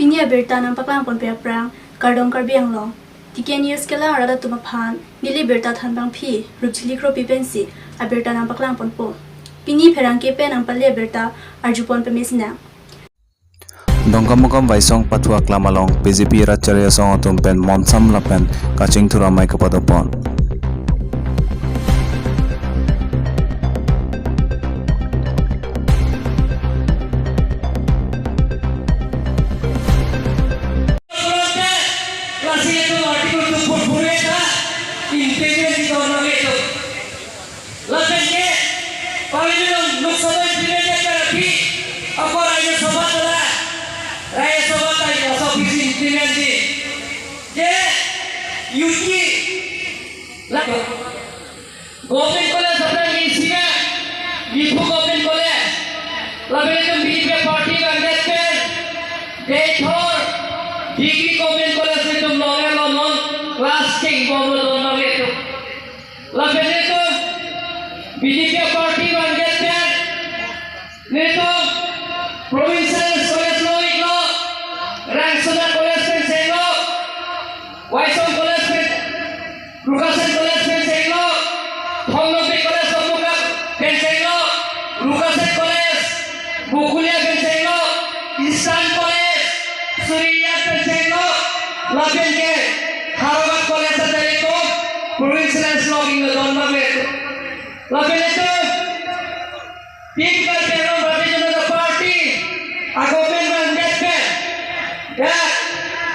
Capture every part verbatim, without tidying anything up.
Pini abirta nangpaklangponpe aphrang, kardom Karbi Anglong. T K News kelang arat atum aphan, neli birta thanbangpi, Rupjili Kropi pensi, abirta nangpaklangponpo. Pini pherangke pen nangpale abirta, arjupon pamesinang. Dongkamukam Waisong pathu aklam along B J P rat chari asong atum pen monsam lapen kachingthur amei kepadopon. Lapen ke Parliament along Lok Sabha implement kar aphi, ako Rajya Sabha ta la, Rajya Sabha ta laso aphi si implement di. Je U T la Government College aphrang isi na, Diphu Government College. Lapen itum B J P party bangdet pen, Deithor Degree Government College itum longlo, non class chengbomlo, don nangletum. Lapen itum B J P party bangdet pen, netum Provincial College lo-iklo, Rangsina College pen chenglo, Waisong College pen, Rukasen College pen chenglo, Thongnopi College of Mukak pen chenglo, Rukasen College, Bokulia pen chenglo, Eastern College, Surya pen chenglo, lapen ke Harvard College ta itum Provincial College lo-iklo, don nangletum. Lapen itum Team Karbi Anglong Bharatiya Janata Party a-government bangdet pen, ya,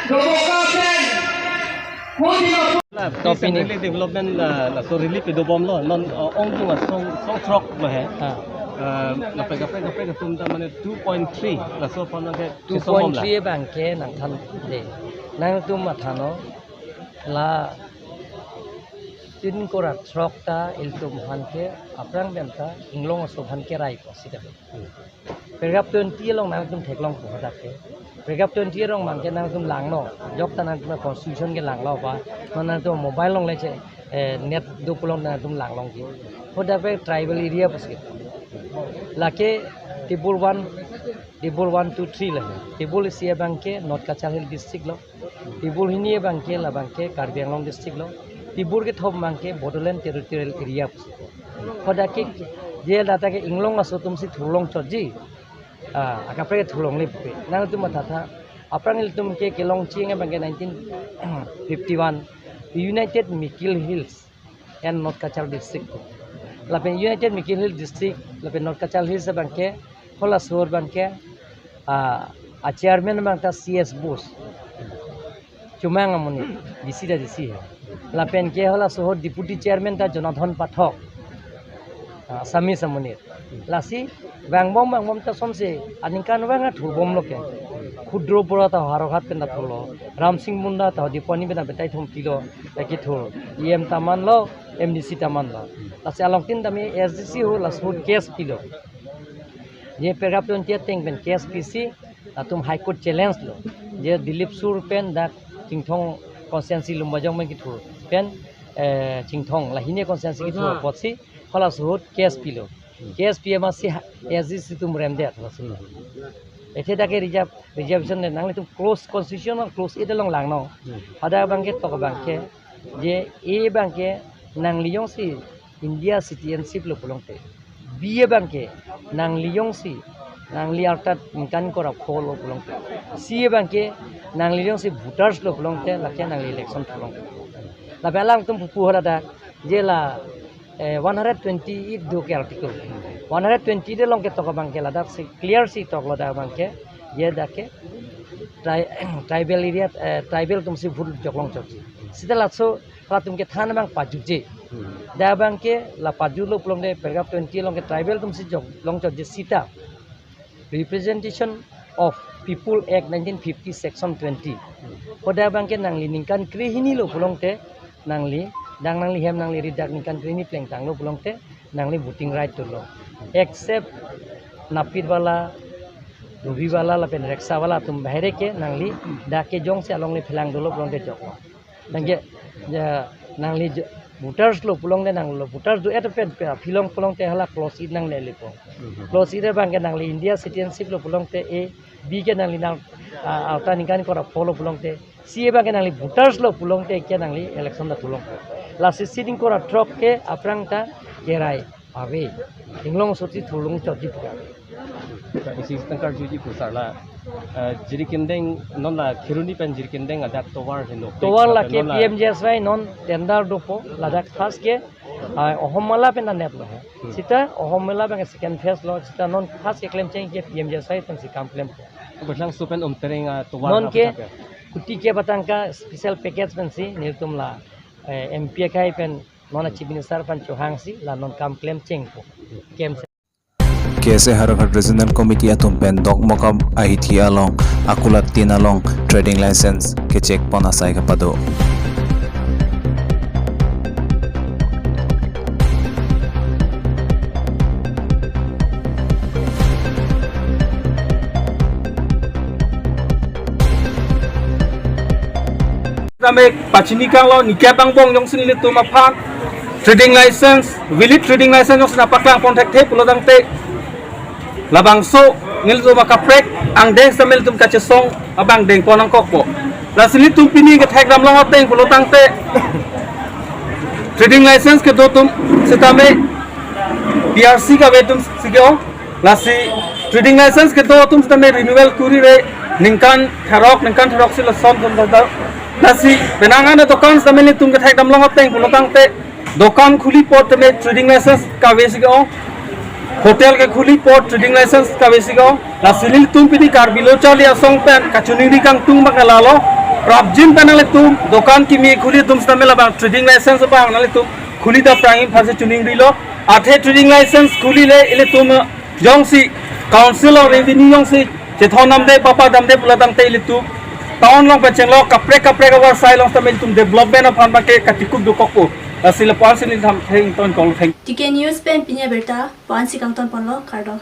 Doboka pen, Kohima. To pini. Recently development, uh, laso relief do bomlo, non, uh, ongdung asong song throk lo he. Ha. Uh, kaprek kaprek kaprek atum ta mane two point three, laso aphan ke Two point three abangke nangthan de. Nangtum mathanon, la tin kora throk ta ilitum aphan ke aphrang pen ta inglong aso aphan kerai ko sita. Paragraph twenty along nangtum theklongpo hadak ke. Paragraph twenty along abangke nangtum langno. Jok ta nangtum constitution ke langlo ba. Non nangtum mobile along le che, eh, net do pulo nangtum langlongji. Hadak pen tribal area pusi. Lake table one, table one, two, three le. Table isi abangke North Cachar Hill District lo. Table hini abangke labangke Karbi Anglong District lo. Table kethom abangke Bodoland Territorial Area pusi. Hadak ke je data ke inglong aso atum si thurlong chotji. Ah, akaprek thurlongle pupe. Nangtum mathatha. Aphrang ilitum ke kelong ching abangke nineteen fifty-one United Mikir Hills and North Cachar District. Lapen United Mikir Hill District, lapen North Cachar Hills abangke, halaso ahut abangke, ah, a-chairman abang ta C S Bose. Chomang amonit, D C ta D C he. Lapen ke halaso ahut deputy chairman ta Jonathan Pathak. Ah, Assamese amonit. Lasi vangbom vangbom ta somse aningkanvang athurbomlo ke. Khudro Bora ta Howraghat pen ta thurlo. Ramsing Munda ta Diphu Ani pen ta betai thum pilo. Lake thur. E M ta manlo, M D C ta manlo. Lasi along tin tame S D C ahut laso ahut case pilo. Je paragraph twenty ateng pen case pisi, latum High Court challenge lo. Je Dilip Sur pen dak Chinthong constituency Lumbajong pen kethur pen, eh, Chinthong, la hini constituency kethur apotsi, halaso ahut case pilo. Case pi amatsi ha-, S D C atum remdet halaso ahut. Athe dak ke reserve, reservation le nanglitum clause, constitution along clause eight along langno. Hadak abangke tok abangke, je A abangke nangli jongsi India citizenship lo pulote. B abangke nangli jongsi, nangli arta ningkan kora pho lo pulote. C abangke nangli jongsi voters lo pulote, lake nangli election pulote. Lapen alangtum pupu hala dak, je la, eh, one hundred twenty-eight do ke article. One hundred twenty-eight along ketok abangke ladak si clear si toklo dak abangke, je dak ke tri-, tribal area, eh, tribal atum si vote joklong chotji. Sita laso halatum kethan abang pajutji. Dak abangke la pajutlo pulote paragraph twenty along ke tribal atum si joklong chotji sita. Representation of People Act nineteen fifty Section twenty. Hadak abangke nangli ningkan krehini lo pulote nangli, dak nangli hem nangli ri dak ningkan krehini plengtanglo pulote nangli voting right dolo. Except napit wala, dubi wala lapen rickshaw wala atum bahere ke nangli dak ke jongsi alongle phelang dolo pulote joklo. Nangke, ya, nangli je-, voters lo pulote nanglo, voters do-et pen pen aphi long pulote hala clause eight nangle lepo. Clause eight abangke nangli India citizenship lo pulote A, B ke nangli nang ah, arta ningkan ingkoi ra pho lo pulote, C A abang ke nangli voters lo pulote ke nangli election ta pulo. Lasi si dingkoi ra throk ke aphrang ta kerai ave. Inglong sotsi thulong chotji puka. Isi tangkar juji pusar la, eh, Jirikindeng non la Kheroni pen Jirikindeng adak tovar heno. Tovar la ke non la P M G S Y non tender dopo ladak first ke, ah, Ohom Mela pen anep lo he. Hmm. Sita Ohom Mela pen second phase lo, sita non first ke klemcheng ke P M G S Y pen si kam klem. Berlangso pen Umtereng atovar non ke apatang ke kuti ke apatang ke special package pensi nelitum la, eh, M P akhei pen non a Chief Minister aphan chohangsi la non kam klemchengpo. Kem K S A Howraghat Regional Committee atum pen Dokmoka ahithi along, akulat tin along trading license kechek pon asai kapado. Tame pachini kanglo, nikep angbong jongsi nelitum aphan trading license, valid trading license jongsi nangpaklang pon thekthe pulotangte, labangso nelitum akaprek angdeng setame nelitum kachesong abang dengpon nangkokpo. Lasi nelitum pini kethek damlong ateng pulotangte, trading license kedo atum setame P R C kave atum si ke-ong. Lasi trading license kedo atum setame renewal kurire ningkan therok, ningkan theroksi lason atum ta. Lasi penang an adokan setame nelitum kethek damlong ateng pulotangte, dokan khuli apot tame trading license kave si ke-ong, hotel kekhuli apot trading license kave si ke-ong. Lasi nelitum pini Karbi Lo Charli Asong pen kachiningri kangtung abang ke lalo, prapjin pen nanglitum dokan kimi khuli atum setame labang trading license abang nanglitum khuli ta prangji aphansi chiningrilo. Athe trading license khulile ilitum jongsi Council of Revenue jongsi chethon damde, papa damde pulotangte ilitum town along pen chenglo, kaprek kaprek avarsai along setame ilitum development aphan abang ke katikup dokokpo. Lasi lapu-ansi neli than theng ton kol theng. T K News pen pini abirta pu-ansi kangton ponlo, kardom.